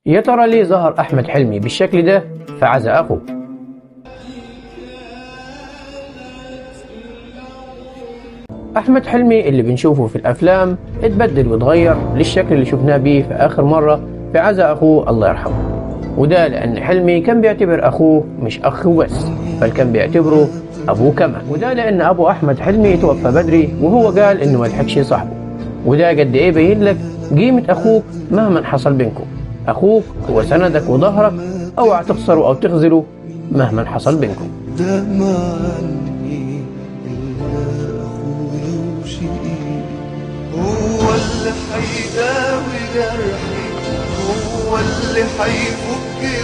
يا ترى ليه ظهر أحمد حلمي بالشكل ده في عزا أخوه؟ أحمد حلمي اللي بنشوفه في الأفلام اتبدل واتغير للشكل اللي شفناه بيه في آخر مرة في عزا أخوه الله يرحمه، وده لأن حلمي كان بيعتبر أخوه مش أخ وبس، بل كان بيعتبره أبوه كمان، وده لأن أبو أحمد حلمي توفى بدري وهو قال إنه ملحقش صاحبه، وده قد إيه بين لك قيمة أخوك مهما حصل بينكم. أخوك هو سندك وظهرك، أوعى تخسره أو تخذله مهما حصل بينكم. ده ما عني إلا أخويا وشقيقي، هو اللي حيداوي جرحي، هو اللي حيفك